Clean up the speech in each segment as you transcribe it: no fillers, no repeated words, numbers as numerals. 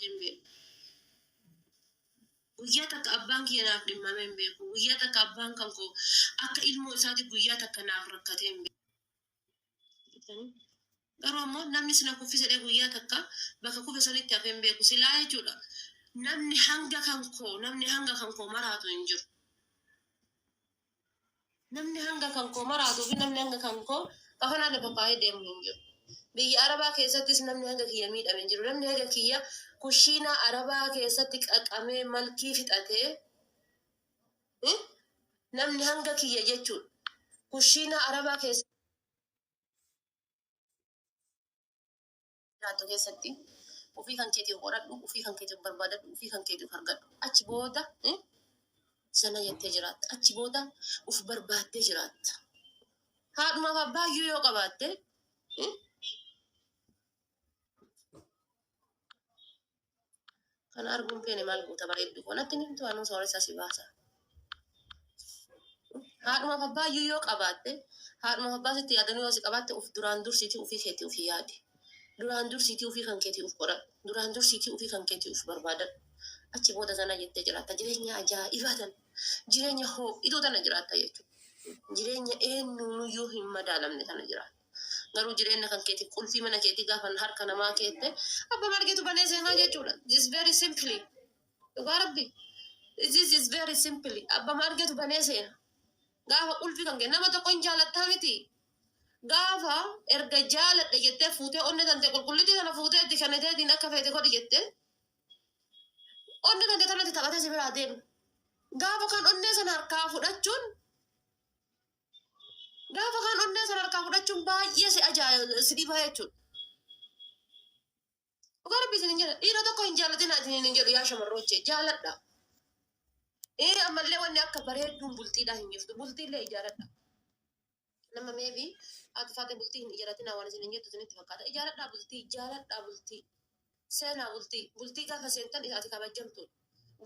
godhee hin beeku. Guyyaa takka abbaan kiyya naaf dhimmamee hin beeku. Guyyaa takka abbaan kan koo akka ilmoo isaati guyyaa takka naaf rakkatee hin beeku. Garuu ammoo namni sina kuffise jedhee guyyaa takka bakka kufe sanitti hafee hin beeku. Silaa jechuudha. Namni hanga kan koo namni hanga kan koo maraatu hin jiru. Namni hanga kan koo maraatuu fi namni hanga kan koo kafanaa lafa kaa'ee deemu hin jiru. Biyya Arabaa keessattis namni hanga kiyya miidhame hin jiru. Namni hanga kiyya kushiinaa Arabaa keessatti qaqamee malkii fixatee namni hanga kiyya jechuudha. Kushiinaa Arabaa keessa jiraattu keessatti ofii kan keetiif qoradhu, ofii kan keetiif barbaadadhu, ofii kan keetiif argadhu. Achi booda sana jettee jiraatta. Achi booda of barbaaddee jiraatta. Haadhumaaf abbaa iyyuu yoo qabaatte kana arguun feene maal goota bareeddu koo natti hin himtu anuu sooressa si baasa. Haadhumaaf abbaa iyyuu yoo qabaatte haadhumaaf abbaa sitti yaadanii yoo si qabaatte of duraan dursiitii ofii keetii ofii yaadi. Duraan dursiitii ofii kan keetii of qoradhu. Duraan dursiitii ofii kan keetii of barbaadadhu. Achi booda sana jettee jiraatta. Jireenya ajaa'ibaa tana. Jireenya hoo'ituu tana jiraatta jechuudha. Jireenya eenyuunuyyuu hin madaalamne tana jiraatta. Garuu jireenya kan keetiif qulfii mana keetii gaafa harka namaa keette abbaa margeetu banee seenaa jechuudha. This very simply. Dhugaa rabbi. This is very simply. Abbaa margeetu banee seena. Gaafa qulfii kan kee nama tokko hin jaalattaa miti. Gaafa erga jaaladha jettee fuutee onnee tante qulqullitii tana fuutee itti kenniteetiin akka feete godhi jettee onnee tante tanatti taphatee si biraa deema. Gaafa kan onnee sana harkaa fudhachuun gaafa kan onnee sana harkaa fudhachuun baay'ee si ajaa'iba si dhibaa jechuudha. Dhugaa rabbii isin hin jedha. Dhiira tokko hin jaalatinaa isin hin jedhu yaa shamarroochee jaaladha. Ee ammallee wanni akka bareedduun bultiidhaa hin jirtu. Bultiillee ijaaradha. Nama maybe ati faate bultii hin ijaaratinaa waan isin hin jettu isinitti fakkaata. Ijaaradhaa bultii jaaladhaa bultii. Seenaa bultii. Bultii gaafa seentan ati kabajamtuudha.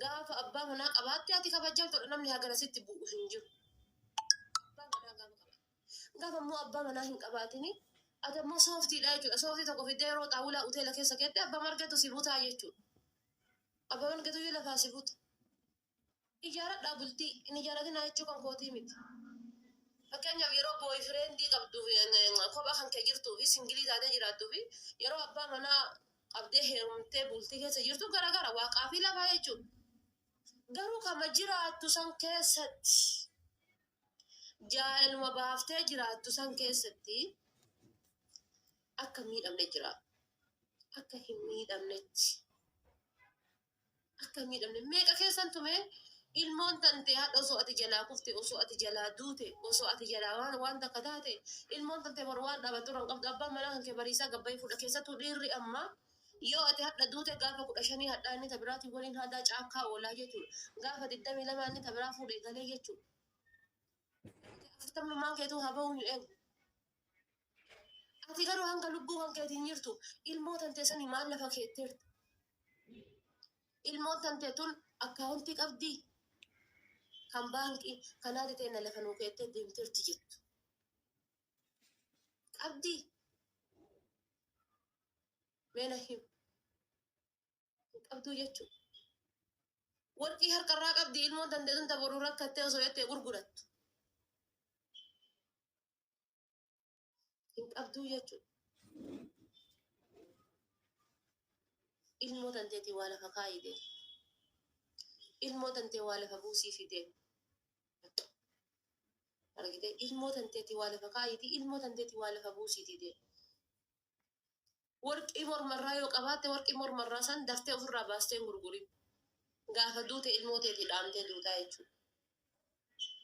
Gaafa abbaa manaa qabaatte ati kabajamtuudha. Namni hagana sitti bu'u hin jiru. Abbaa manaa gaafa qabaatte. Gaafa immoo abbaa manaa hin qabaatini ati ammoo sooftiidha jechuudha. Sooftii tokko fiddee yeroo xaawulaa hoteela keessa keette abbaa margetu si butaa jechuudha. Abbaa margetu iyyuu lafaa si buta. Ijaaradhaa bultii hin ijaaratinaa jechuu kan kootii miti. Fakkeenyaaf yeroo booyifreendii qabduu fi kophaa kan kee jirtuu fi singilii taatee jiraattuu fi yeroo abbaa manaa qabdee heerumtee bultii keessa jirtu garagara waaqaa fi lafaa jechuudha. Garuu kama jiraattu san keessatti jaalaluma baaftee jiraattu san keessatti akka hin miidhamne jiraadhu. Akka hin miidhamnetti. Akka hin miidhamne. Meeqa keessan tumee ilmoon tante haadha osoo ati jalaa kufte, osoo ati jalaa duute, osoo ati jalaa waan waan takka taate, ilmoon tante bor waan dhaabattu irra hin qabdu. Abbaan manaa kan kee bariisaa gabbayee fuudha. Keessattuu dhiirri ammaa yoo ati hadha duute gaafa 15 hadhaa inni ta biraatiin waliin haadaa caakkaa oolaa jechuudha. Gaafa 22 inni ta biraa fuudhee galee jechuudha. Afurtamummaan keetuu haa ba'uu hin eegu. Ati garuu hanga lubbuu kan keetiin jirtu ilmoo tantee sanii maal lafa keetteerta? Ilmoon tantee tun akkaawuntii qabdii? Kan baankii kan haati teenna lafa nuu keettee deemteerti jettu. Qabdii? Mee na himi. Hin qabduu jechuudha. Warqii harkarraa qabdi ilmoon tantee tun ta boruu rakkattee osoo jettee gurgurattu. Hin qabduu jechuudha. Ilmoo tanteetii waa lafa kaayii deemi. Ilmoo tantee waa lafa buusiifi deemi. Argitee ilmoo tanteetii waa lafa kaayiitii ilmoo tanteetii waa lafa buusiitii deemi. Warqii mormarraa yoo qabaatte warqii mormarraa san daftee ofirraa baastee hin gurgurin. Gaafa duute ilmoo teetii dhaamtee duutaa jechuudha.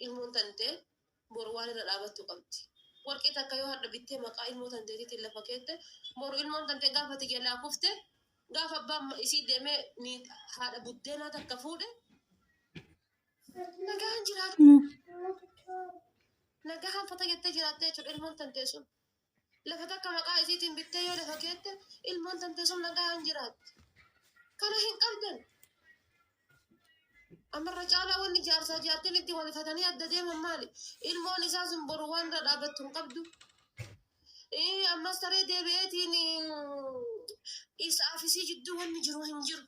Ilmoon tantee boru waan irra dhaabattu qabdi. Warqii takka yoo hadha bittee maqaa ilmoo tanteetiitiin lafa keette boru ilmoon tantee gaafa ati jalaa kufte gaafa abbaan isii deemee ni haadha buddeenaa takka fuudhe nagaan jiraata. Nagahaan fata jettee jiraattee jechuudha ilmoon tantee sun. Lafa takka maqaa isiitiin bittee yoo lafa keette ilmoon tantee sun nagaan jiraatti. Kana hin qabdan. Ammarra caalaa wanni jaarsaa jaartiin itti walifatanii adda deeman maali? Ilmoon isaa sun boru waan irra dhaabattu hin qabdu. Ammas taree deebi'eetiin Isaaf isii jidduu wanni jiru hin jiru.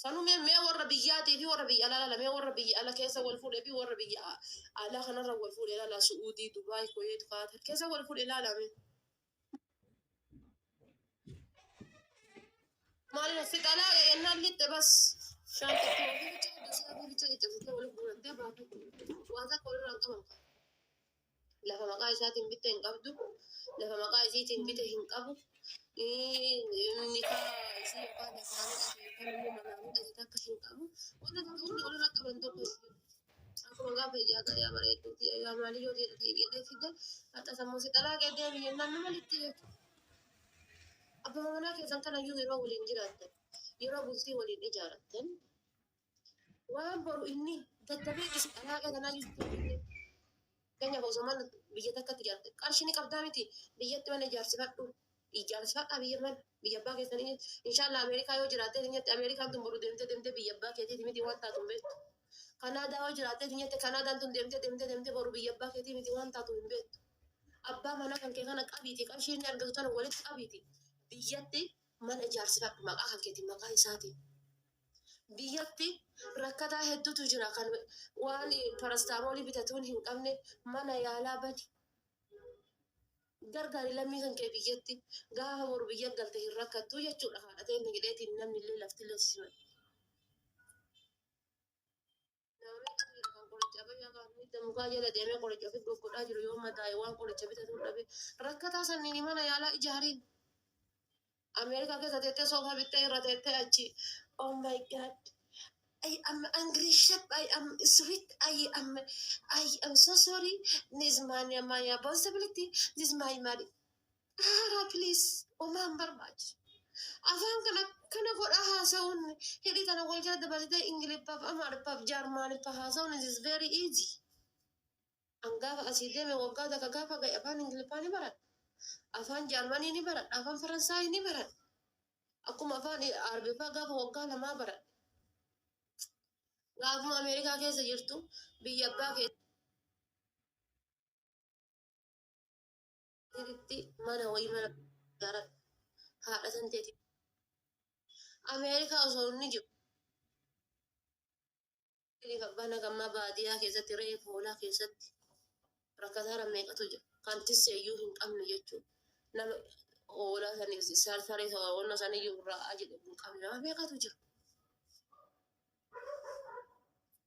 Sanuu mee mee warra biyyaatii fi warra biyya alaa laala mee warra biyya ala keessa wal fuudhee fi warra biyya alaa kanarra wal fuudhee laala Su'uudii, Dubaay, Kuweet, Qaatar keessa wal fuudhee laala mee. Maaliif si xalaa yennaan lixxe bas shaanxatti ofii bicha dosee ofii bicha caccabsitee walitti guurattee baafate waa takka walirraa hin qaban. Lafa maqaa isaatiin bitte hin qabdu. Lafa maqaa isiitiin bite hin qabu. Nikaa isii yookaan dakaan hidhate yookaan immoo manaan hidhate takka hin qabu. Wanta takka wanni walirra qaban tokko hin jiru. Akkuma gaafa ijaaza yaa bareedduuti yaa maaliyyoo jedhee fide haxa sammuu si xalaaqee deemi jennaan nama litti jechuudha. Abbaa manaa keessan kanayyuu yeroo waliin jiraattan yeroo bultii waliin ijaarattan waan boru inni daddafee isin xalaaqee tanaayyuu sitti hin fidne. Fakkeenyaaf osoo mana biyya takkatti ijaarte qarshii ni qabdaa miti biyyatti mana ijaarsifadhu ijaarsifadhaa biyya mana biyya abbaa keessanii inshaallah Ameerikaa yoo jiraattee hin jette Ameerikaan tun boru deemtee deemtee biyya abbaa keetiiti miti waan taatu hin beektu. Kanaadaa yoo jiraattee hin jette Kanaadaan tun deemtee deemtee deemtee boru biyya abbaa keetii miti waan taatu hin beektu. Abbaa manaa kan kee kana qabiiti qarshii inni argatu tana walitti qabiiti biyyatti mana ijaarsifadhu maqaa kan keetiin maqaa isaatiin. Biyyatti rakkataa hedduutu jira kan waan parastaamoolii bitatuun hin qabne mana yaalaa bani. Gargaari lammii kan kee biyyatti gaafa boru biyya galte hin rakkattu jechuudha haadha teenya jedheetiin namni illee lafti illee si simatti. Nama meeqatu jira kan qoricha abashaa kan hidda mukaa jala deemee qoricha ofi goggodhaa jiru yoo madaa'e waan qoricha bitatuun dhabe rakkataa sanniin mana yaalaa ijaariin. Ameerikaa keessa teettee soofaa bittee irra teettee achi oh my god I am angry chef I am sweet I am so sorry this my my responsibility this my money haaraa please omaan barbaachisu afaan kana kana godhaa haasa'uun hidhii tana wal jala dabarsitee Ingiliffaaf Amaariffaaf Jaarmaaniffa haasa'uun it is very easy. An gaafa asii deeme waggaa takka gaafa ga'e afaan Ingiliffaa ni baradha. Afaan Jaarmanii ni baradha. Afaan Faransaayii ni baradha. Akkuma afaan Arabiffaa gaafa waggaa lamaa baradha. Gaafuma Ameerikaa keessa jirtu biyya abbaa keetitti mana wayii mana ijaaradha. Haadha san teeti. Ameerikaa osoo inni jiru. Abbaan hagammaa baadiyyaa keessatti re'ee hoolaa keessatti rakkataara meeqatu jira. Kan tisseeyyuu hin qabne jechuudha. Nama hoolaa sanii saree onna saniyyuu irraa jedhu hin qabne nama meeqatu jira.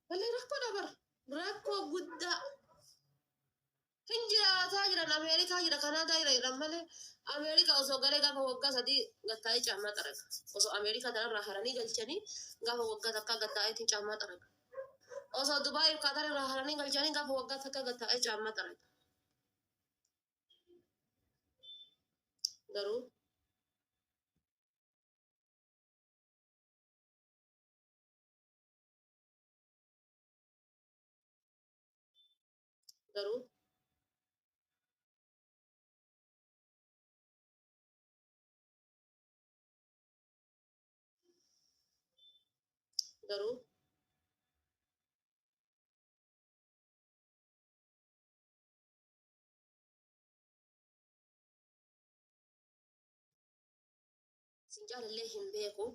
Malee rakkoo dabara. Rakkoo guddaa. Hin jiraataa jiran Ameerikaa jira Kanaadaa jira jedhan malee Ameerikaa osoo galee gaafa waggaa 3 gattaa'ee caammaa xaraga. Osoo Ameerikaa tanarraa haranii galchanii gaafa waggaa takkaa gattaa'eetiin caammaa xaraga. Osoo Dubaayii fi Qaatar irraa haranii galchanii gaafa waggaa takkaa gattaa'ee caammaa xaraga. Garuu garuu garuu isin caalallee hin beeku.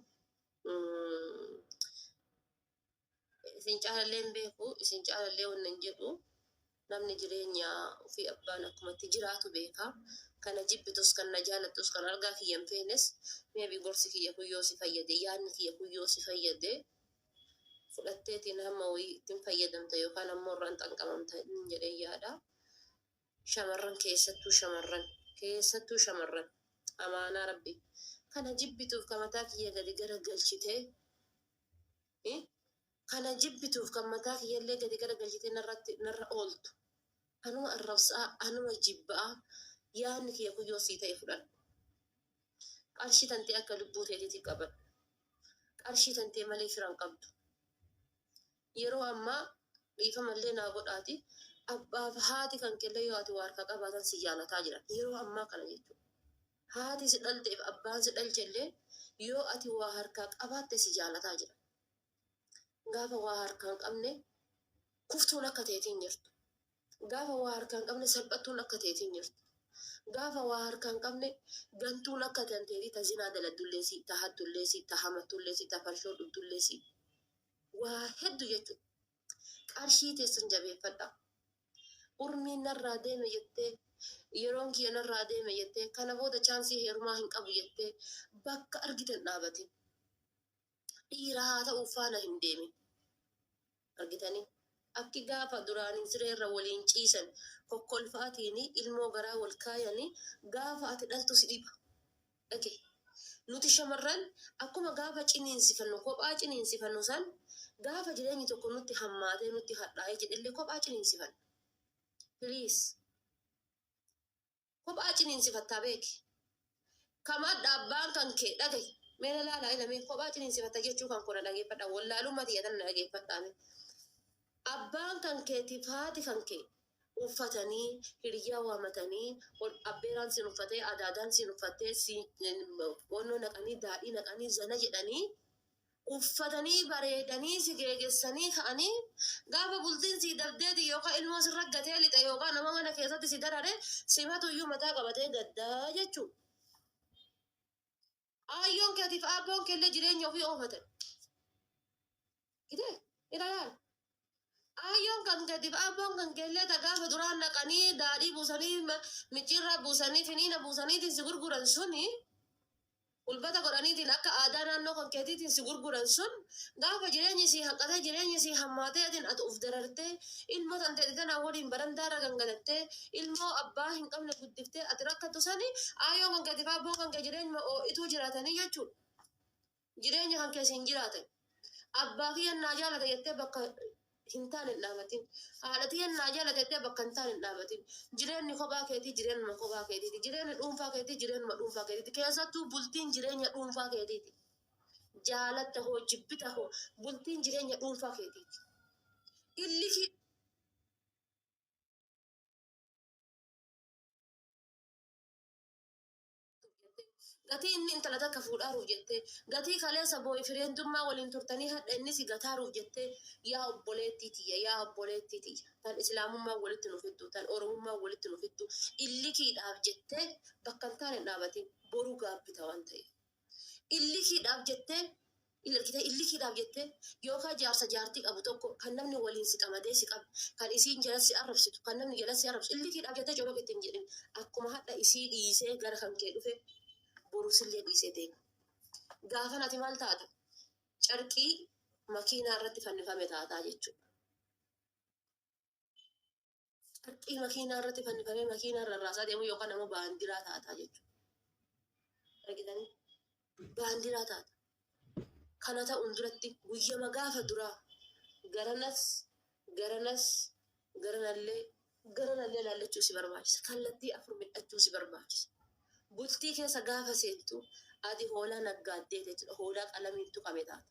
Isin caalallee hin beeku. Isin caalallee wannan jedhu namni jireenya ofii abbaan akkumatti jiraatu beeka. Kana jibbitus kan na jaalattus kan argaa kiyya hin feenes maybe gorsi kiyya kun yoo si fayyade yaadni kiyya kun yoo si fayyade fudhatteetiin hamma wayii ittiin fayyadamta yookaan ammoo irraan xanqamamta jedhee yaada. Shamarran keessattuu shamarran keessattuu shamarran amaanaa rabbi kana jibbituuf kan mataa kiyya gadi gara galchitee kana jibbituuf kan mataa kiyyallee gadi gara galchitee narratti narra ooltu anuma arrabsaa anuma jibbaa yaadni kiyya kun yoo sii ta'e fudhadhu. Qarshii tantee akka lubbuu teetiitti qabadhu. Qarshii tantee malee fira hin qabdu. Yeroo ammaa dhiifamallee naa godhaati abbaaf haati kan kellee yoo ati waa harkaa qabaatan si jaalataa jiran yeroo ammaa kana jechuudha. Haati si dhalteef abbaan si dhalchellee yoo ati waa harkaa qabaatte si jaalataa jiran. Gaafa waa harkaa hin qabne kuftuun akka teetiin jirtu. Gaafa waa harkaa hin qabne salphattuun akka teetiin jirtu. Gaafa waa harkaa hin qabne gantuun akka tanteetii ta zinaa daladdullee si, ta hattullee si, ta hamattullee si, ta farshoo dhugdullee si. Waa heddu jechuudha. Qarshii teessan jabeeffadhaa. Urmiin narraa deeme jettee, yeroon kiyya narraa deeme jettee, kana booda chaansii heerumaa hin qabu jettee bakka argite hin dhaabatin. Dhiira haa ta'uu faana hin deemin. Argitanii? Akki gaafa duraanii sireerra waliin ciisan kokkolfaatiin ilmoo garaa wal kaayanii gaafa ati dhaltu si dhiba. Dhagahi. Nuti shamarran akkuma gaafa ciniinsifannu kophaa ciniinsifannu san gaafa jireenyi tokko nutti hammaatee nutti hadhaa'ee jedhellee kophaa ciniinsifanna. Please. Kophaa ciniinsifattaa beeki. Kam hadha abbaan kan kee dhagahi. Mee na laalaa ila mee kophaa ciniinsifatta jechuu kan koo na dhageeffadha. Wallaalummaa tiyya tana na dhageeffadhaa mee. Abbaan kan keetiif haati kan kee uffatanii hiriyyaa waamatanii ol abbeeraan siin uffatee adaadaan siin uffattee siin wannoo naqanii daadhii naqanii zana jedhanii uffatanii bareedanii si geegessanii ka'anii gaafa bultiin sii dabdeeti yookaan ilmoo sirra gatee lixe yookaan nama mana keessatti si darare simatu iyyuu mataa qabatee gaddaa jechuudha. Aayyoon keetiif aabboon keellee jireenya ofii oofatan. Gitee ilaalaal. Aayyoon kan keetiif aabboon kan keellee ta gaafa duraan naqanii daadhii buusanii micciirraa buusanii finiina buusaniitiin si gurguran suni Ulfata godhaniitiin akka aadaa naannoo kan keetiitiin si gurguran sun gaafa jireenyi sii hanqatee jireenyi sii hammaatee atin ati uf darartee ilmoo tanteeti tanaa waliin barandaa irra gangalattee ilmoo abbaa hin qabne guddiftee ati rakkattu sani aayyoon kan keetiif abboon kan kee jireenyuma oo'ituu jiraatanii jechuudha. Jireenya kan kee siin jiraatan. Abbaa kiyyan naa jaalata jettee bakka hin taane hin dhaabatin. Haadha tiyyan naa jaalata jettee bakka hin taane hin dhaabatin. Jireenyi kophaa keetii jireenyuma kophaa keetiiti. Jireenyi dhuunfaa keetii jireenyuma dhuunfaa keetiiti. Keessattuu bultiin jireenya dhuunfaa keetiiti. Jaalatta hoo jibbita hoo bultiin jireenya dhuunfaa keetiiti. Illikii Gatii inni intala takka fuudhaaruuf jettee, gatii kaleessa booyfireendummaa waliin turtanii hadha inni si gataaruuf jettee, yaa obboleettii tiyya, yaa obboleettii tiyya, tan islaamummaan walitti nu fiddu, tan oromummaan walitti nu fiddu, illikiidhaaf jettee bakka hin taane hin dhaabatin, boru gaabbita waan ta'eef. Illikiidhaaf jettee argitee illikiidhaaf jettee yookaan jaarsa jaartii qabu tokko kan namni waliin si xamadee si qabu kan isiin jala si arrabsitu kan namni jala si arrabsu illikiidhaaf jettee coloq itti hin jedhin akkuma hadha isii dhiisee gara kan kee dhufe boru sillee dhiisee deema. Gaafan ati maal taata? Carqii makiinaa irratti fannifame taataa jechuudha. Carqii makiinaa irratti fannifamee makiinaa rarraasaa deemu yookaan ammoo baandiraa taataa jechuudha. Argitanii? Baandiraa taata. Kana ta'uun duratti guyyama gaafa duraa garanas garanas garanallee garanallee laallachuu si barbaachisa. Kallattii afur mil'achuu si barbaachisa. Bultii keessa gaafa seentu ati hoolaa naggaaddee jechuudha. Hoolaa qalamiin tuqame taata.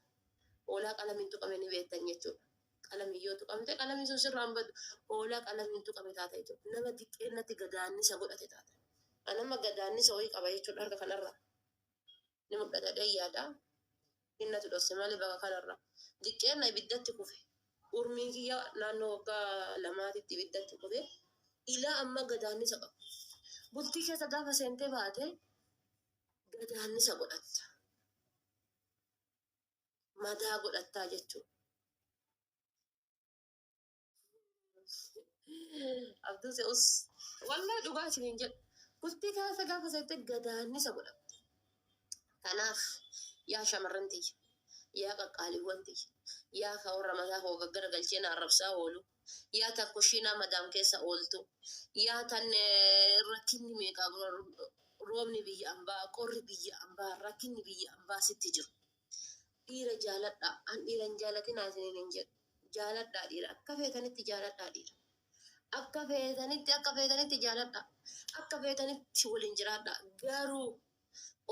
Hoolaa qalamiin tuqame ni beektan jechuudha. Qalamiin yoo tuqamte qalamiin sun sirraa hin badu. Hoolaa qalamiin tuqame taata jechuudha. Nama diqqeennatti gadaannisa godhate taata. Anama gadaannisa wayii qaba jechuudha harka kanarraa. Ni mul'ata jedhee yaada. Innatu dhosse malee bakka kanarra. Diqqeenna ibiddatti kufe. Urmiin kiyya naannoo waggaa lamaatitti ibiddatti kufe. Ilaa amma gadaannisa qaba. Bultii keessa gaafa seentee baate gadaannisa godhatta. Madaa godhattaa jechuudha. Abduu se'us wallahi dhugaa isiniin jedha. Bultii keessa gaafa seente gadaannisa godhatta. Kanaaf yaa shamarran tiyya, yaa qaqqaaliiwwan tiyya, yaa ka warra mataa koo gaggara galchee na arrabsaa oolu, yaa tan kushiinaa madaam keessa ooltu, yaa tan rakkinni meeqa roobni biyya ambaa, qorri biyya ambaa, rakkinni biyya ambaa sitti jiru. Dhiira jaaladhaa. An dhiira hin jaalatinaa isiniin hin jedhu. Jaaladhaa dhiira. Akka feetanitti jaaladhaa dhiira. Akka feetanitti akka feetanitti jaaladhaa. Akka feetanitti waliin jiraadhaa. Garuu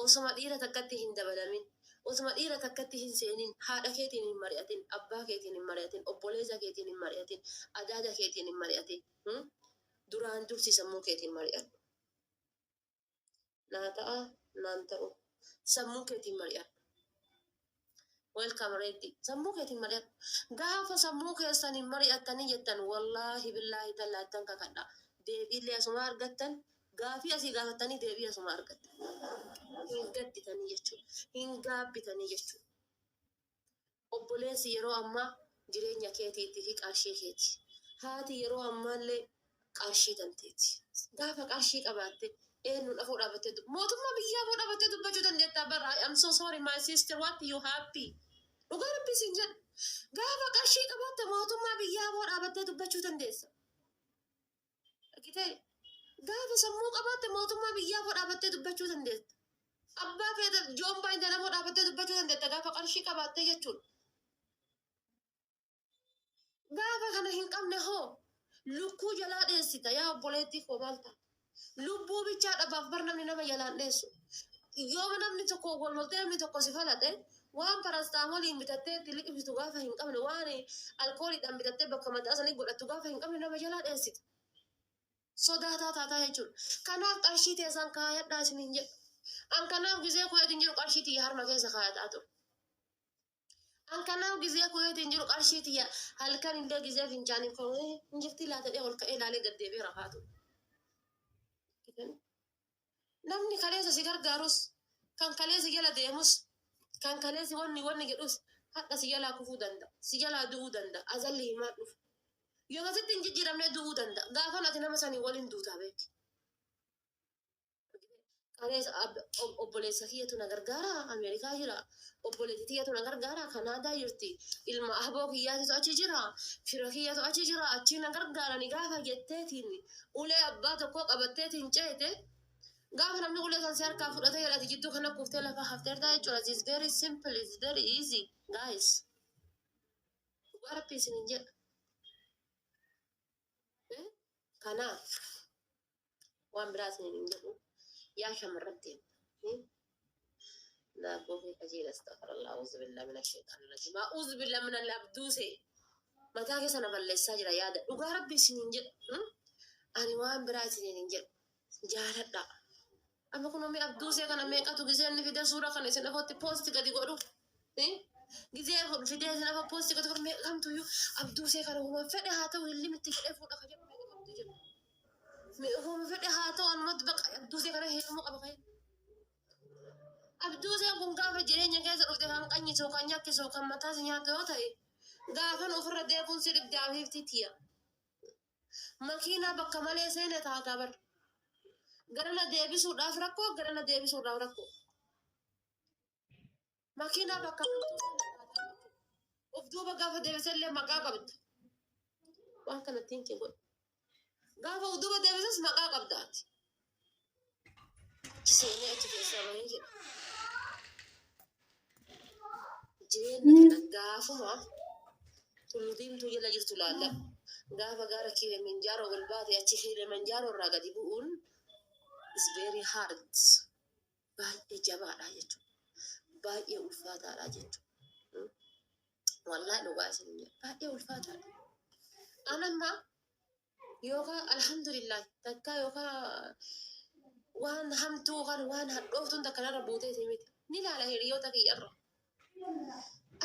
osuma dhiira takkatti hin dabalamin, osuma dhiira takkatti hin seenin, haadha keetiin hin mari'atin, abbaa keetiin hin mari'atin, obboleessa keetiin hin mari'atin, adaada keetiin hin mari'atin. Duraan dursi sammuu keetiin mari'adhu. Naa ta'a naan ta'u. Sammuu keetiin mari'adhu. Welcome Reddi. Sammuu keetiin mari'adhu. Gaafa sammuu keessaniin mari'attanii jettan wallaahi billaahi tallaattan kakadha. Deebiillee asuma argattan. Gaafii asii gaafattanii deebii asuma argatta. Hin gadditanii jechuudha. Hin gaabbitanii jechuudha. Obboleessi yeroo ammaa jireenya keetiitii fi qarshii keeti. Haati yeroo ammaallee qarshii tanteeti. Gaafa qarshii qabaatte eenyuun afoo dhaabattee mootummaa biyyaa afoo dhaabattee dubbachuu dandeetta bara. I am so sorry, my sister, what you happy. Dhugaa Rabbi isin jedha. Gaafa qarshii qabaatte mootummaa biyyaa afoo dhaabattee dubbachuu dandeessa. Argitee? Gaafa sammuu qabaatte mootummaa biyyaa afoo dhaabattee dubbachuu dandeessa. Abbaa feete Joon Baayiden afoo dhaabattee dubbachuu dandeetta gaafa qarshii qabaatte jechuudha. Gaafa kana hin qabne hoo lukkuu jalaa dheessita. Yaa obboleettii koo, maal ta'a? Lubbuu bichaa dhabaaf bar namni nama jalaan dheessu. Yoo namni tokko wal loltee namni tokko si falaxe, waan parastaamoliin bitattee itti liqimsitu gaafa hin qabne, waan alkooliidhaan bitattee bakka mataa sanii godhattu gaafa hin qabne, nama jalaa dheessita. Sodaataa taataa jechuudha. Kanaaf qarshii teessan kaayadhaa isiniin jedha. An kanaaf gizee kuweetiin jiru qarshii tiyya harma keessa kaayataa ture. An kanaaf gizee kuweetiin jiru qarshii tiyya halkan illee gizee fincaanii koo hin jirtii laata jedhee ol ka'ee ilaalee gad deebi'ee rafaa ture. Namni kaleessa si gargaarus, kan kaleessi jala deemus, kan kaleessi wanni wanni jedhus hadha si jalaa kufuu danda'a. Si jalaa du'uu danda'a. Azalli himaa dhufu. Yoo asitti hin jijjiiramne du'uu danda'a. Gaafan ati nama sanii waliin duutaa beeki. Kaleessa obboleessa kiyyatu na gargaara, Ameerikaa jira. Obboleettii kiyyatu na gargaara, Kanaadaa jirti. Ilma ahboo kiyyaatitu achi jira. Fira kiyyatu achi jira. Achi na gargaarani gaafa jetteetiin ulee abbaa tokkoo qabatteetiin ceete, gaafa namni ulee san si harkaa fudhatee jedhati jidduu kana kuftee lafa hafteertaa jechuudha. It's very simple, it's very easy, guys. Dhugaa Rabbi isinin jedha. Kanaaf waan biraa isinin hin jedhu, yaa shamarran teenya. Daabboo kee qajeela. Astaghfirullah, a'uuzu billahi mina shaytaani rajiim, a'uuzu billahi mina abduuse mataa keessa na balleessaa jira yaada. Dhugaa Rabbi isinin jedha. Ani waan biraa isinin hin jedhu, jaaladha. Amma kun omii abduusee kana meeqatu gizee inni fidee suura kana isin afootti post gadi godhu, gizee fidee isin afoo post gadi godhu, meeqa kamtuyyuu abduusee kana huma fedhe haa ta'u hin limitti jedhee fuudha ka jedhu meeqa kamtu jira. Huma fedhe haa ta'u anumatti baqa abduusee kana heerumuu qaba kan. Abduuseen kun gaafa jireenya keessa dhufte kan qanyisu, kan nyakkisu, kan mataas nyaatu yoo ta'e, gaafan ofirra deebuun si dhibde afiifti tiya. Makiinaa bakka malee seene taataa bar. Garana deebisuudhaaf rakkoo, garana deebisuudhaaf rakkoo. Makiinaa bakka hamtuu seene taataa jechuudha. Of duuba gaafa deebisellee maqaa qabda. Waan kana ittiin kee godhu. Gaafa of duuba deebises maqaa qabda ati. Achi seenee achi keessaa bahee jedha. Jireenya kana gaafuma Tullu Diimtuu jala jirtu laalla. Gaafa gaara Kilimanjaaroo ol baate achi Kilimanjaaroo irraa gadi bu'uun is very hard. Baay'ee jabaadha jechuudha. Baay'ee ulfaataadha jechuudha. Wallaahi dhugaa isin jedha. Baay'ee ulfaataadha. An amma yookaan alhamdulillah takka yookaan waan hamtuu kan waan hadhooftuun takka narra buuteeti miti. Ni laala hiriyoota kiyyarra.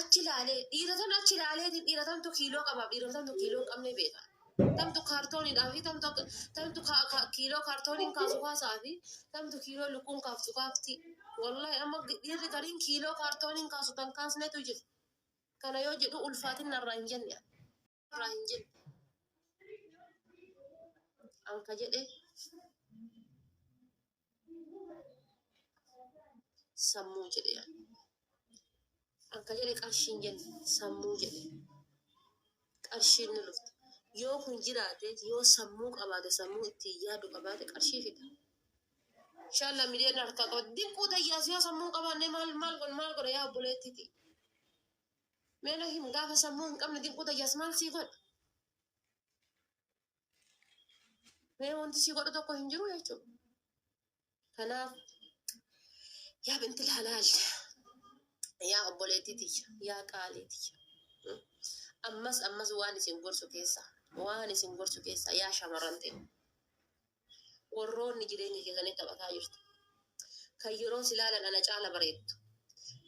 Achi laalee dhiira tan achi laaleetiin dhiira tamtu kiiloo qabaaf dhiira tamtu kiiloo hin qabne beeka. Tamtu kaartooniidhaa fi tamtu kiiloo kaartooniin kaasu kaasaa fi tamtu kiiloo lukkuun kaaftu kaafti. Wallahi amma dhiirri gariin kiiloo kaartooniin kaasu tan kaasnetu jira. Kana yoo jedhu ulfaatinna irraa hin jenne. Irraa hin jenne. Anka jedhe sammuu jedhe. Anka jedhe qarshiin jenne, sammuu jedhe. Qarshiin ni dhufti. Yoo kun jiraate, yoo sammuu qabaate, sammuu ittiin yaadu qabaate, qarshii fida. Inshallah miliyoona harkaa qaba. Dinquu tayyaas yoo sammuu hin qabaanne maal maal godha, maal godha yaa obboleettiti? Mee na him, gaafa sammuu hin qabne dinquu tayyaas maal sii godha? Mee wanti sii godhu tokko hin jiru jechuudha. Kanaaf yaa binti halaal, yaa obboleettii tiyya, yaa qaalii tiyya. Ammas ammas waan isin gorsu keessa, waan isin gorsu keessa, yaa shamarran ta'e, warroonni jireenya keessanii taphataa jirtu. Kan yeroo si ilaalan ana caala bareeddu.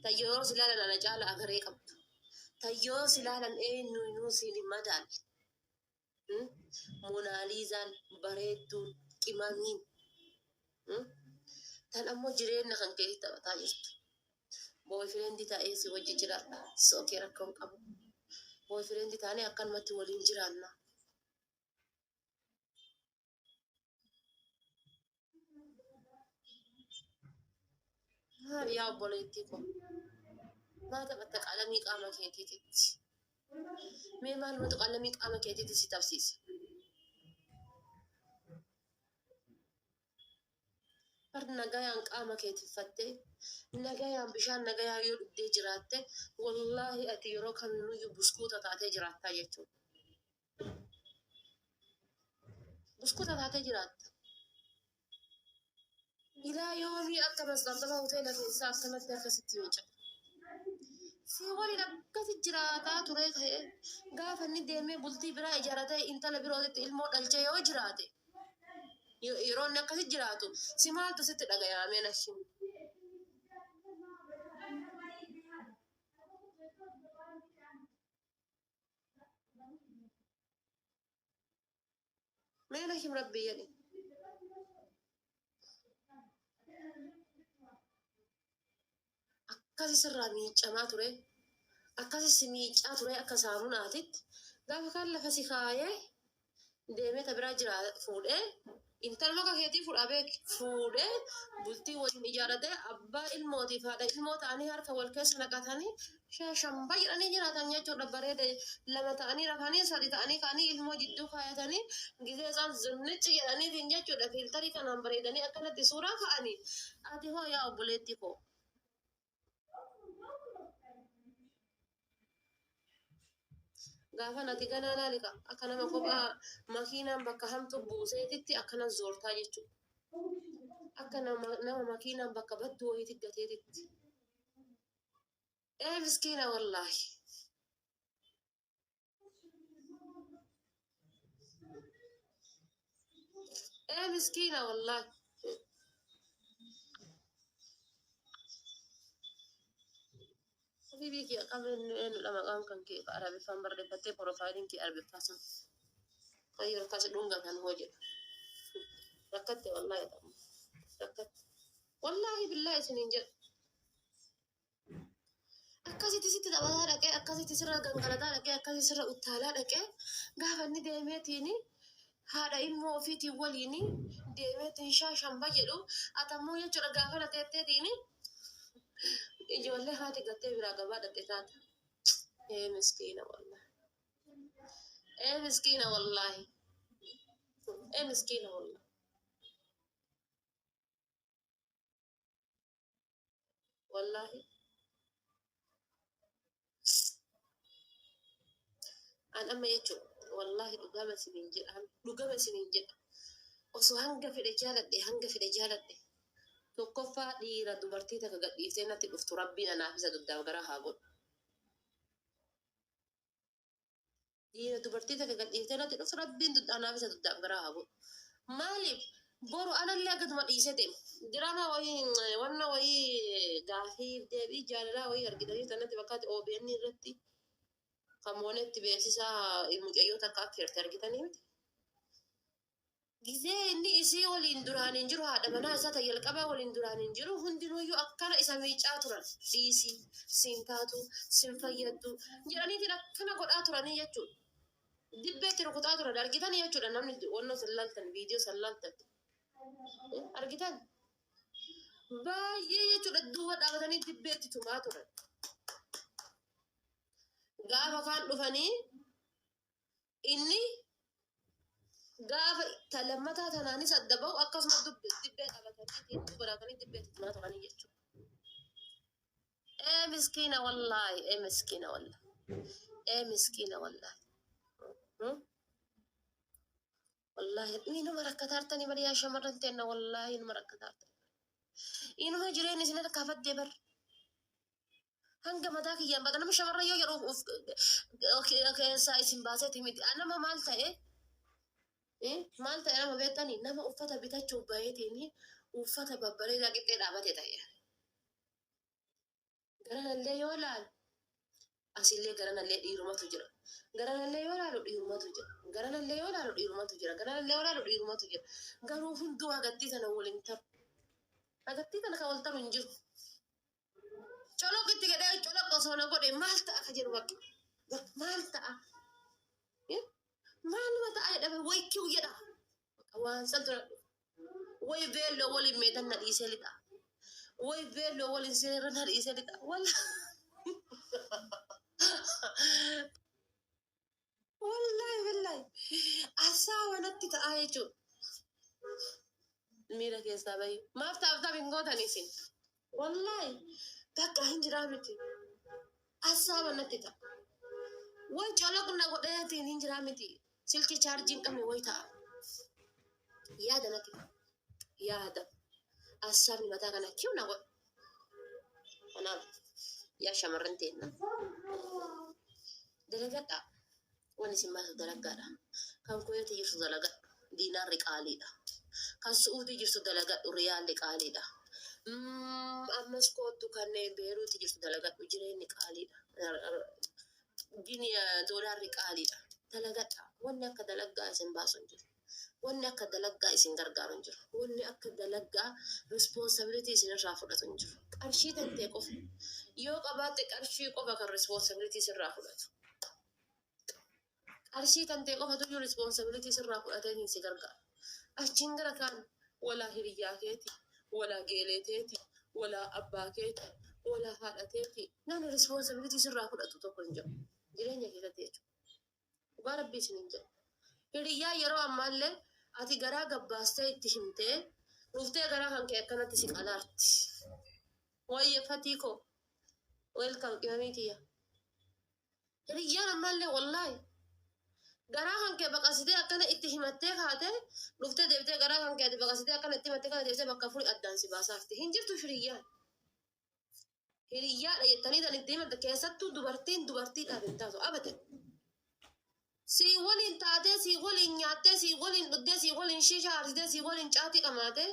Kan yeroo si ilaalan ana caala agaree qabdu. Kan yeroo si ilaalan eenyuyyuu siin hin madaalle. Monaaliizaan bareedduun qimamiin. Tan ammoo jireenya kan keetti taphataa jirtu. Boyfriend ta'ee si wajji jiraadha. Sookee rakkoo hin qabu. Boyfriend taanee akkanumatti waliin jiraanna. Maal yaa obboleettii koo? Maa taphatta qalamii qaama keetiititti? Mee maalumatu qalamii qaama keetiitti si tapsiise? Bar nagayaan qaama kee tiffattee, nagayaan bishaan nagayaa yoo dhugdee jiraatte, wallaahi ati yeroo kamiinuyyuu buskuuta taatee jiraattaa jechuudha. Buskuuta taatee jiraatta. Ilaa yoomii akka masxaxaba hoteela keessaa akkanatti akkasitti miican. Si waliin akkasi jiraataa ture ka'ee gaafa inni deemee bultii biraa ijaaratee intala birootitti ilmoo dhalchee yoo jiraate yeroo inni akkasi jiraatu si maaltu sitti dhagayaamee na himi. Mee na him rabbii jedhi. Akkasi sirraa miicamaa ture. Akkasi si miicaa ture akka saamunaatitti. Gaafa kaan lafa si kaayee deemee ta biraa jira fuudhee intaluma akka keetii fuudhaa beeki fuudhee bultii waliin ijaaratee abbaa ilmootiif haadha ilmoo ta'anii harka wal keessa naqatanii shamba jedhanii jiraatan jechuudha. Bareeda lama ta'anii rafanii sadi ta'anii ka'anii ilmoo jidduu kaayatanii gizee isaan zinnicci jedhaniitiin jechuudha. Fiiltarii kanaan bareedanii akkanatti suuraa ka'anii ati hoo yaa obboleettii koo. Gaafa ati ganaa laalika akka nama kophaa makiinaan bakka hamtu buuseetitti akkana zoortaa jechuudha. Akka nama makiinaan bakka badduu wayiitti gateetitti. Ee miskiina wallaahi. Ee miskiina wallaahi. Habiibii kiyya kam eenyudha maqaan kan kee Arabiffaan barreeffattee profaayiliin kee Arabiffaa sun. Kan yeroo akkas dhungatan hoo jedha. Rakkatte wallaahi jedhama. Rakkatte. Wallaahi billaahi isiniin jedha. Akkasitti sitti taphataa dhaqee akkasitti sirra gangalataa dhaqee akkasitti sirra uttaalaa dhaqee gaafa inni deemeetiin haadha ilmoo ofiitiin waliin deemeetiin shaashamba jedhu atammoo jechuudha gaafa na teetteetiin ijoollee haati gattee biraa gabaa dhaqxe taata. Ee miskiina wallaahi. Ee miskiina wallaahi. Ee miskiina wallaahi. Wallaahi. An amma jechuun wallaahi dhugama isiniin jedha dhugama isiniin jedha osoo hanga fedhe jaaladhe hanga fedhe jaaladhe tokkoffaa dhiira dubartii takka gadhiiftee natti dhuftu rabbiin anaaf isa dugdaaf garaa haa godhu. Dhiira dubartii takka gad dhiiftee natti dhuftu rabbiin anaaf isa dugdaaf garaa haa godhu. Maaliif boru anallee akkanuma dhiisee deema. Diraamaa wayii wanna wayii gaafiif deebii jaalalaa wayii argitanii tanatti fakkaate OBN irratti kan moonetti beeksisaa mucayyoo takka affeerte argitanii miti. Gizee inni isii waliin duraan hin jiru haadha manaa isaa ta jalqabaa waliin duraan hin jiru hundinuuyyuu akkana isa miicaa turan. Dhiisii, siin taatu, sin fayyaddu jedhaniitiin akkana godhaa turanii jechuudha. Dibbeetti rukutaa turan argitanii jechuudha namni wannoo san laaltan viidiyoo san laaltan. Argitan? Baay'ee jechuudha duuba dhaabatanii dibbeetti tumaa turan. Gaafa kaan dhufanii Inni gaafa ta lammataa tanaanis adda bahu akkasuma dibbee qabatanii duuba dhaabatanii dibbee itti tumaa turanii jechuudha. Ee miskiina wallaahi, ee miskiina wallaahi, ee miskiina wallaahi. Wallaahi inuma rakkataartanii bari yaa shamarran teenna wallaahi inuma rakkataartanii. Inuma jireenyi isin harkaa baddee bar. Hanga mataa kiyyaan baqa nama shamarran yoo jedhu of keessaa isin baaseeti miti. Nama maal ta'e maal ta'e nama beektanii nama uffata bitachuuf baheetiin uffata babbareedaa qixxee dhaabate ta'e. Garanallee yoo laalu asillee garanallee dhiirumatu jira. Garanallee yoo laalu dhiirumatu jira. Garanallee yoo laalu dhiirumatu jira. Garanallee yoo laalu dhiirumatu jira. Garuu hunduu hagattii sana waliin taru. Agartii kana kan wal taru hin jiru. Coloq itti gadhee coloq osoo na godhe maal ta'a ka jedhu bakka. Bakka maal ta'a? Maaluma ta'a jedhame way kiw jedha. Bakka waan san tura. Way veelloo waliin meetan na dhiisee lixa. Way veelloo waliin seerra na dhiisee lixa. Wallaahi billaahi asaawa natti ta'aa jechuudha. Miira keessaa bahi. Maaf taaf taaf hin gootan isin? Wallaahi bakka hin jiraa miti. Asaawa natti ta'a. Way coloq na godheetiin hin jiraa miti. Silkii chaarjii hin qabne way ta'a. Yaada natti ta'a. Yaada. Asaabni mataa kana kiw na godha. Kanaaf yaa shamarran teenna dalagadhaa. Wanni isin baasu dalagaadha. Kan Kuweeti jirtu dalagadhu. Diinaarri qaaliidha. Kan Su'uudii jirtu dalagadhu. Riyaalli qaaliidha. Ammas koottu kan Beeruuti jirtu dalagadhu. Jireenyi qaaliidha. Gini doolaarri qaaliidha. Dalagadhaa. Wanni akka dalaggaa isin baasu hin jiru. Wanni akka dalaggaa isin gargaaru hin jiru. Wanni akka dalaggaa responsibility isin irraa fudhatu hin jiru. Qarshii tantee qofa. Yoo qabaatte qarshii qofa kan responsibility sirraa fudhatu. Qarshii tantee qofatu iyyuu responsibility sirraa fudhateetiin si gargaara. Achiin gara kaan walaa hiriyyaa keeti, walaa geelee teeti, walaa abbaa keeti, walaa haadha teeti. Namni responsibility sirraa fudhatu tokko hin jiru. Jireenya keessatti jechuudha. Dhugaa rabbii isiniin jedha. Hiriyyaa yeroo ammaallee ati garaa gabbaastee itti himtee dhuftee garaa kan kee akkanatti si qalaarti. Wayye fatii koo. Welcome qimamii tiyya. Hiriyyaan ammaallee wallaahi garaa kan kee baqasitee akkana itti himattee kaatee dhuftee deebitee garaa kan kee ati baqasitee akkana itti himattee kana deebitee bakka afurii addaan si baasaarti. Hin jirtu hiriyyaan. Hiriyyaadha jettanii tan itti himatte keessattuu dubartiin dubartiidhaaf hin taatu abadan. Sii waliin taatee, sii waliin nyaattee, sii waliin dhugdee, sii waliin shiishaa aarsitee, sii waliin caatii qamaatee,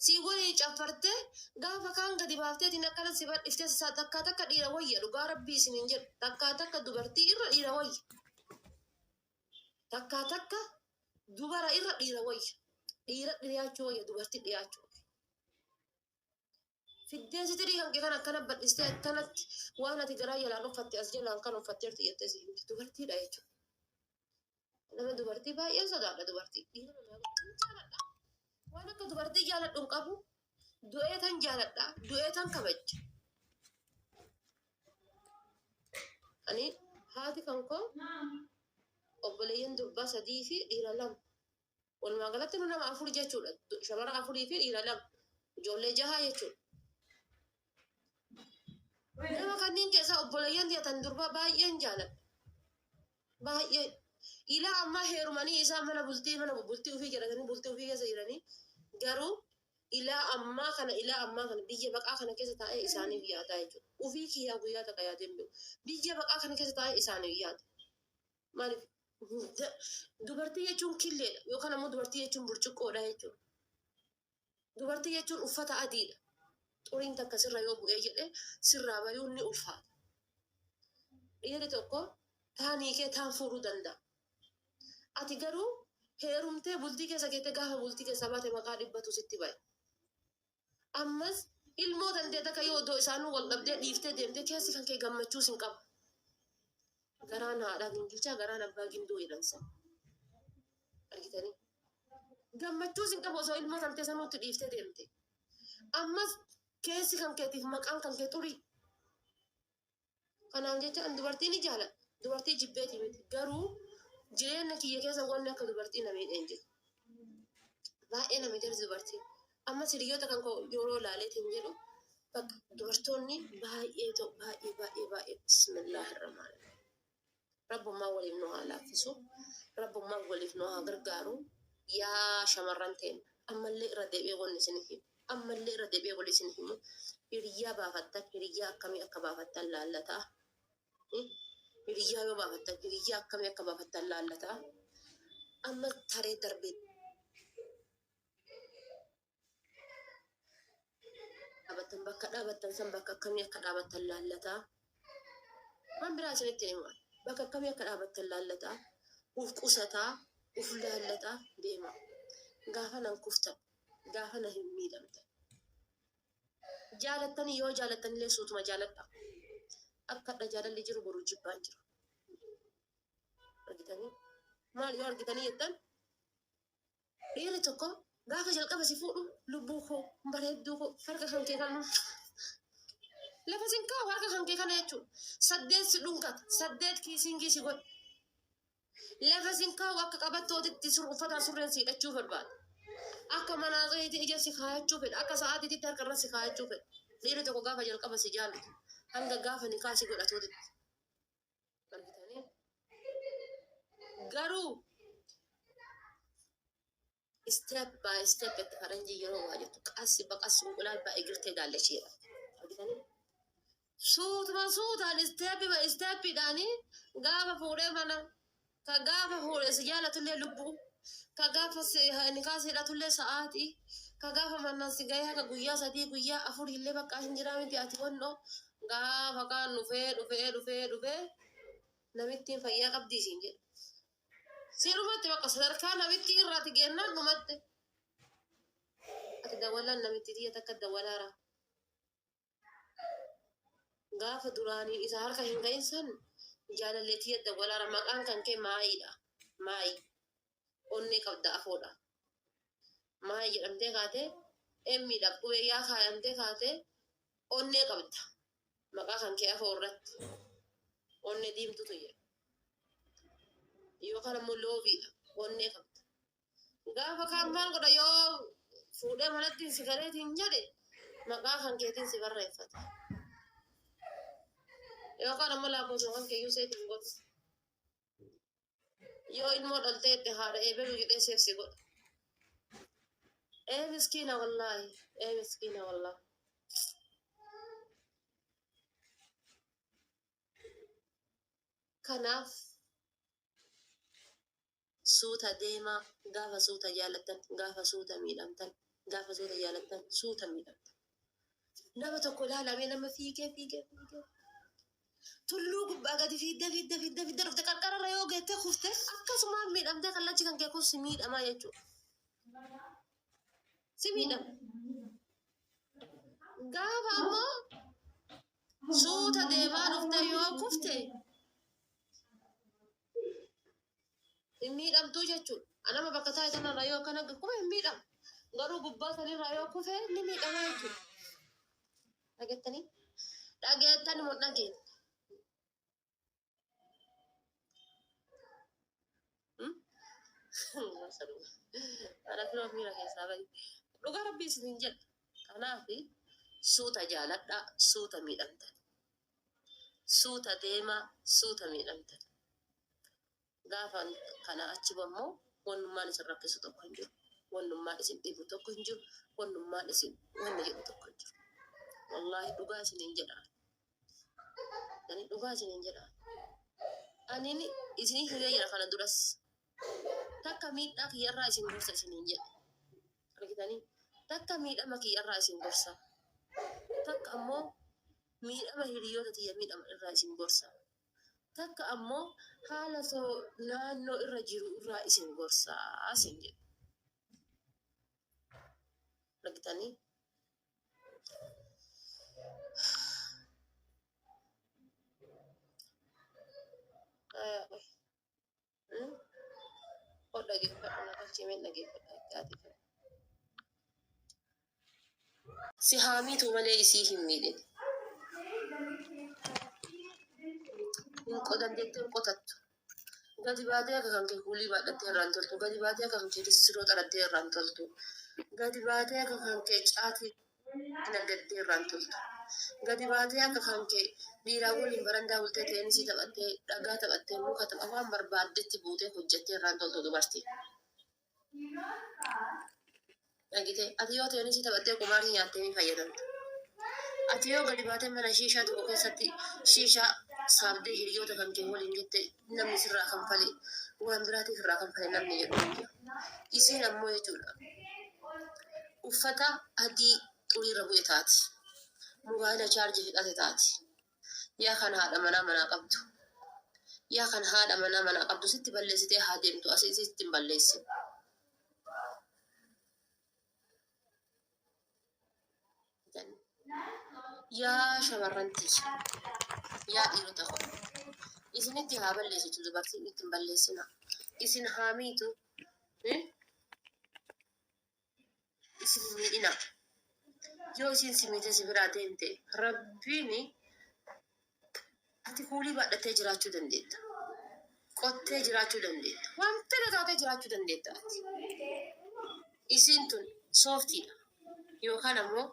sii waliin caffartee gaafa kaan gadi baafteetiin akkana si badhiftee si takkaa takka dhiira wayya dhugaa rabbii isiniin jedhu takkaa takka dubartii irra dhiira wayya. Takkaa takka dubara irra dhiira wayya. Dhiira dhiyaachuu wayya dubartii dhiyaachuu wayya. Fiddee sitirii kan kee kan akkana bal'istee akkanatti waan ati garaa jalaan uffatte as jalaan kan uffatteertu jettee si himti. Dubartiidha jechuudha. Nama dubartii baay'een sodaadha dubartii. Dhiira namaa hin jaaladha. Waan akka dubartii jaaladhu hin qabu. Du'ee tan jaaladha. Du'ee tan kabajja. Ani haati kan koo obboleeyyan durbaa sadii fi dhiira lama. Walumaa galatti nu nama afur jechuudha. Shamara afurii fi dhiira lama. Ijoollee jaha jechuudha. Nama kanneen keessaa obboleeyyan tiyya tan durbaa baay'een jaaladha. Baay'ee. Ilaa ammaa heerumanii isaan mana bultii ofii jedhatanii bultii ofii keessa jiranii garuu ilaa ammaa kana biyya baqaa kana keessa taa'ee isaaniif yaadaa jechuudha. Ofii kiyyaa guyyaa takka yaadee hin beeku. Biyya baqaa kana keessa taa'ee isaaniif yaada. Maaliif dubartii jechuun killeedha yookaan ammoo dubartii jechuun burcuqqoodha jechuudha. Dubartii jechuun uffata adiidha. Xuriin takka sirra yoo bu'ee jedhe sirraa bayuun ni ulfaata. Dhiirri tokko taan hiikee taan fuudhuu danda'a. Ati garuu heerumtee bultii keessa keettee gaafa bultii keessaa baate maqaa dhibbatu sitti baya. Ammas ilmoo tantee takka yoo iddoo isaanuu wal dhabdee dhiiftee deemtee keessi kan kee gammachuus hin qabu. Garaan haadhaa gingilchaa garaan abbaa gindoo jedhan san. Argitanii? Gammachuus hin qabu osoo ilmoo tantee sanuutti dhiiftee deemte. Ammas keessi kan keetiif maqaan kan kee xurii. Kanaaf jecha ani dubartii ni jaaladha. Dubartii jibbeetii miti. Garuu jireenya kiyya keessa wanni akka dubartii na miidhee hin jiru. Baay'ee na miidheerti dubartiin. Ammas hiriyoota kan koo yeroo ilaaleetiin jedhu bakka dubartoonni baay'ee ta'u baay'ee baay'ee baay'ee bismillahirrahmanirrahim. Rabbummaan waliif nu haa laaffisu. Rabbummaan waliif nu haa gargaaru. Yaa shamarran teenya ammallee irra deebi'ee wanni isin himu. Ammallee irra deebi'ee wanni isin himu. Hiriyyaa baafattan hiriyyaa akkamii akka baafattan laallataa. Hiriyyaa yoo baafattan hiriyyaa akkamii akka baafattan laallataa. Amma taree darbee dhaabattan bakka dhaabattan san bakka akkamii akka dhaabattan laallataa. Waan biraa isinitti hin himu. Bakka akkamii akka dhaabattan laallataa. Uf qusataa, uf laallataa deema. Gaafa nan kuftan, gaafa na hin miidhamtan. Jaalattanii yoo jaalattanillee suutuma jaaladha. Akka hadha jaalalli jiru boru jibbaan jira. Argitanii? Maal yoo argitanii jettan dhiirri tokko gaafa jalqaba si fuudhu lubbuu koo bareedduu koo harka kan kee kana lafa sin kaa'u harka kan kee kana jechuudha. Saddeet si dhungata saddeet kiisiingii si godha. Lafa sin kaa'u akka qabattootitti uffataan surreen si hidhachuu barbaada. Akka manaaxiitti ija si kaayachuu fedha. Akka sa'aatiitti harka irra si kaayachuu fedha. Dhiirri tokko gaafa jalqaba si jaallatu hanga gaafa nikaa si godhatuutitti. Argitanii? Garuu step by step itti faranjii yeroo waa jettu qassi baqassi እንቁላል በእግር ትሄዳለች jedha. Argitanii? Suutuma suutaan step by stepidhaanii gaafa fuudhee mana ka gaafa fuudhee si jaalatullee lubbuu ka gaafa nikaa si hidhatullee sa'aatii ka gaafa mannaan si gahee haga guyyaa sadii guyyaa afur illee bakka hin jiraa miti ati wannoo gaafa kaan dhufee dhufee dhufee dhufee namittiin fayyaa qabdii siin jedha. Si dhumatti bakka sadarkaa namitti irraati geennaan dhumatte. Ati dawwalaan namitti tiyya takka dawwalaara. Gaafa duraanii isa harka hin gahin san jaalallee tiyya dawwalaara maqaan kan kee maayiidha. Maayii. Onnee qabda afoodha. Maayii jedhamtee kaatee emmiidhaaf qubee yaa kaayamtee kaatee onnee qabda. Maqaa kan kee afoo irratti. Onnee diimtutu jira. Yookaan ammoo loobiidha. Onnee qabda. Gaafa kaan maal godha yoo fuudhee manatti si galeetiin jedhe maqaa kan keetiin si barreeffata. Yookaan ammoo lakkoofsa kan keeyyuu seetiin godhu. Yoo ilmoo dhaltee itti haadha eebelu jedhee seef si godha. Ee miskiina wallaahi. Ee miskiina wallaahi. Kanaaf suuta deemaa gaafa suuta jaalattan gaafa suuta miidhamtan gaafa suuta jaalattan suuta miidhamtan. Nama tokko ilaalamee nama fiigee fiigee fiigee tulluu gubbaa gadi fiiddee fiiddee fiiddee fiiddee dhufte qarqararra yoo geettee kufte akkasumaan miidhamtee kallachi kan kee kun si miidhamaa jechuudha. Si miidhama. Gaafa ammoo suuta deemaa dhufte yoo kufte hin miidhamtuu jechuudha. Anama bakka taa'e sanarraa yoo akkana kufe hin miidhamu. Garuu gubbaa sanirraa yoo kufe ni miidhama jechuudha. Dhageettanii? Dhageettani moo dhageette? Ana firoo miira keessaa bahi. Dhugaa rabbii isiniin jedha. Kanaaf suuta jaaladhaa, suuta miidhamtan. Suuta deemaa, suuta miidhamtan. Gaafa kana achi immoo wannummaan isin rakkisu tokko hin jiru. Wannummaan isin dhibu tokko hin jiru. Wannummaan isin wanni jedhu tokko hin jiru. Wallaahi dhugaa isiniin jedha. Ani dhugaa isiniin jedha. Ani isinii himee jira kana duras. Takka miidhaa kiyyarraa isin gorsa isiniin jedhe. Argitanii? Takka miidhama kiyyarraa isin gorsa. Takka ammoo miidhama hiriyoota tiyya miidhama irraa isin gorsa. Takka ammoo haala soo naannoo irra jiru irraa isin gorsa isin jedhe. Argitanii? Ol dhageeffadhu na galchee mee dhageeffadha itti ati fedha. Si haa miitu malee isii hin miidhin. Hin qotan jettee hin qotattu. Gadi baatee akka kan kee kuulii baadhattee irraan toltu. Gadi baatee akka kan kee siroo xaraddee irraan toltu. Gadi baatee akka kan kee caatii naggaddee irraan toltu. Gadi baatee akka kan kee dhiiraa waliin barandaa bultee teenisii taphattee dhagaa taphattee muka tapha waan barbaaddetti buutee hojjettee irraan toltu dubartii. Dhagite ati yoo teenisii taphattee qumaarii nyaattee ni fayyadamta. Ati yoo gadi baatee mana shiishaa tokko keessatti shiishaa saabdee hiriyoota kan kee waliin jette namni sirraa kanfale waan biraatiif irraa kanfale namni jedhu hin jiru. Isiin ammoo jechuudha uffata adii xuriirra bu'e taati. Mobaayila chaarjii fixate taati. Yaa kan haadha manaa manaa qabdu. Yaa kan haadha manaa manaa qabdu sitti balleessitee haa deemtu asii sitti hin balleessin. Yaa shamarran tiyya, yaa dhiirota koo, isinitti haa balleessitu dubartiin itti hin balleessina. Isin haa miitu, isin hin miidhina. Yoo isiin si miitee si biraa deemte, Rabbiin ati kuulii baadhattee jiraachuu dandeetta. Qottee jiraachuu dandeetta. Waan fedhe taatee jiraachuu dandeetta ati. Isiin tun sooftiidha. Yookaan ammoo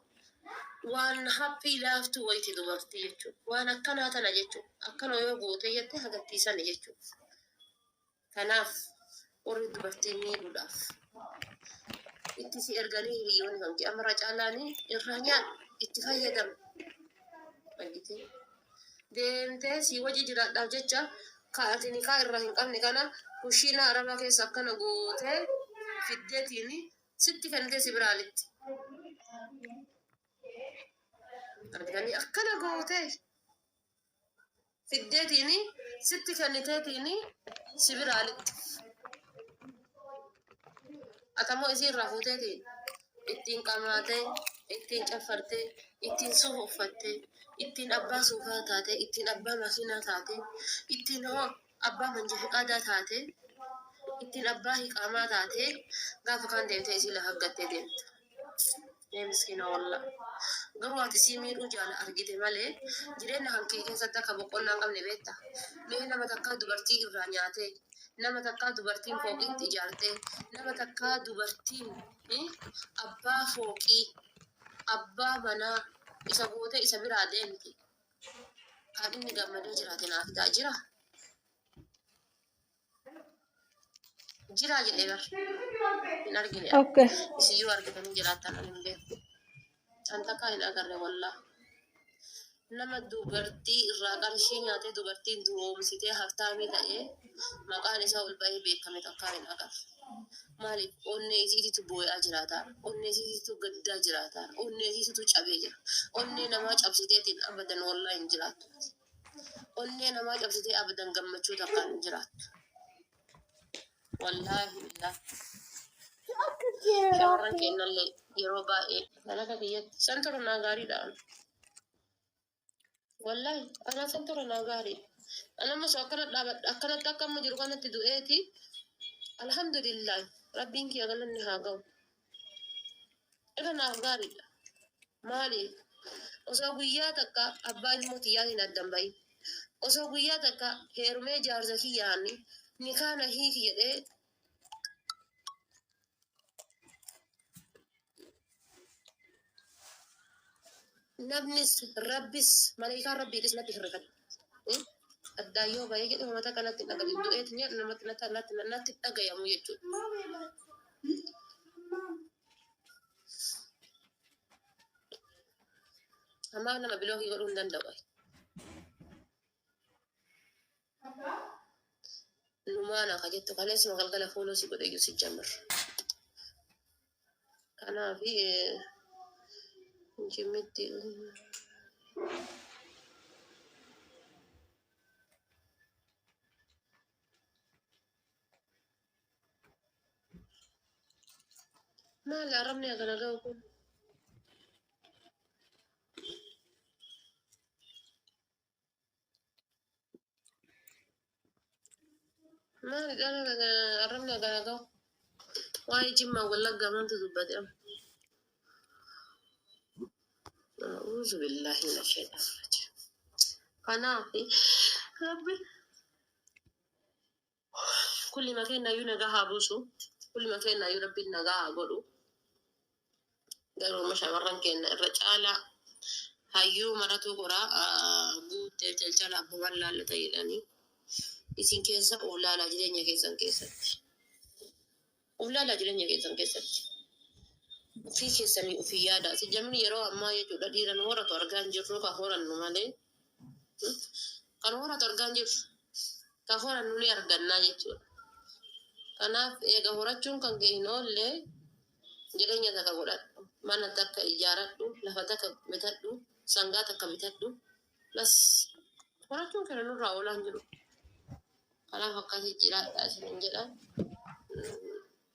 waan haphii laaftuu wayiiti dubartii jechuudha. Waan akkanaa tana jechuudha. Akkana yoo gootee jette hagattiisani jechuudha. Kanaaf warri dubartii miidhuudhaaf itti si erganii hiriyoonni kan kee amma irra caalaanii irraa nyaadhu itti fayyadamu. Argitee? Deemtee si wajji jiraadhaaf jecha ka ati nikaa irraa hin qabne kana kushiinaa arabaa keessa akkana gootee fiddeetiin sitti kennitee si biraa litti. Argitanii akkana gootee fiddeetiin sitti kenniteetiin si biraa lixxi. Atamoo isii irraa fuuteetiin ittiin qamaatee, ittiin caffartee, ittiin suufa uffattee, ittiin abbaa suufaa taatee, ittiin abbaa makiinaa taatee, ittiin hoo abbaa manja fiqaadaa taatee, ittiin abbaa hiqaamaa taatee gaafa kaan deemtee isii lafa gattee deemta. Ee miskiina wallah. Garuu ati sii miidhuu jaala argite malee jireenya kan kee keessatti akka boqonnaa hin qabne beekta. Mee nama takkaa dubartii irraa nyaatee, nama takkaa dubartiin fooqiitti ijaartee, nama takkaa dubartiin abbaa fooqii, abbaa manaa isa gootee isa biraa deemte kan inni gammadee jiraate naa fidaa jira. Jiraa jedhee bar. Hin argine. Okay. Isin yoo argitanii jiraattan ani hin beeku. An takkaa hin agarre wallaa. Nama dubartii irraa qarshii nyaatee dubartiin duroomsitee haftaamii ta'ee maqaan isaa ol ba'ee beekame takkaa hin agarre. Maaliif onnee isiititu boo'aa jiraata. Onnee isiititu gaddaa jiraata. Onnee isiititu cabee jira. Onnee namaa cabsiteetiin abadan wallaa hin jiraattu. Onnee namaa cabsitee abadan gammachuu takkaan hin jiraattu. Wallaahi billaahi. Shamarran keennallee yeroo baay'ee kan akka kiyyatti san tura naa gaariidha. Wallaahi anaa san tura naa gaariidha. An amma osoo akkana dhaabadha akkanatti akka amma jiru kanatti du'eeti alhamdulillah rabbiin kiyya galanni haa ga'u. Irra naaf gaariidha. Maaliif? Osoo guyyaa takka abbaa ilmoo tiyyaatiin adda hin bahin. Osoo guyyaa takka heerumee jaarsa kiyyaan nikaa na hiiki jedhee namnis rabbis maleekaan rabbiitis natti hin rifatu. Addaan yoo bahee jedhe uummata kanatti hin dhagayu. Du'eetiin jedhu namatti natti natti natti hin dhagayamu jechuudha. Ammaaf nama bilookii godhuu hin danda'u. Numaana ka jettu kaleessuma galgala fooloo si godhe iyyuu si jammar. Kanaaf jimmitti. Maal arrabni akkana ga'u kun? Maal arrabni akkana ga'u? Waa'ee Jimmaa Wallaggaa maaltu dubbate amma? A'uuzu billaahi mina shayxaani rajiim. Kanaaf rabbi Kullima keennayyuu nagaa haa buusu. Kullima keennayyuu rabbiin nagaa haa godhu. Garuu amma shamarran keenya irra caalaa hayyuu maratuu koraa guuttee calcala abbumaan laallata jedhanii isin keessa ulaalaa jireenya keessan keessatti. Ulaalaa jireenya keessan keessatti. Ofii keessanii ofii yaada. Si jamni yeroo ammaa jechuudha dhiira nu horatu argaa hin jirru ka horannu malee. Kan horatu argaa hin jirru. Ka horannu ni argannaa jechuudha. Kanaaf eega horachuun kan kee hin oolle jireenya takka godhadhu. Mana takka ijaaradhu. Lafa takka bitadhu. Sangaa takka bitadhu. Bas horachuun kana nurraa oolaa hin jiru. Kanaaf akkasii jiraadhaa isinin jedha.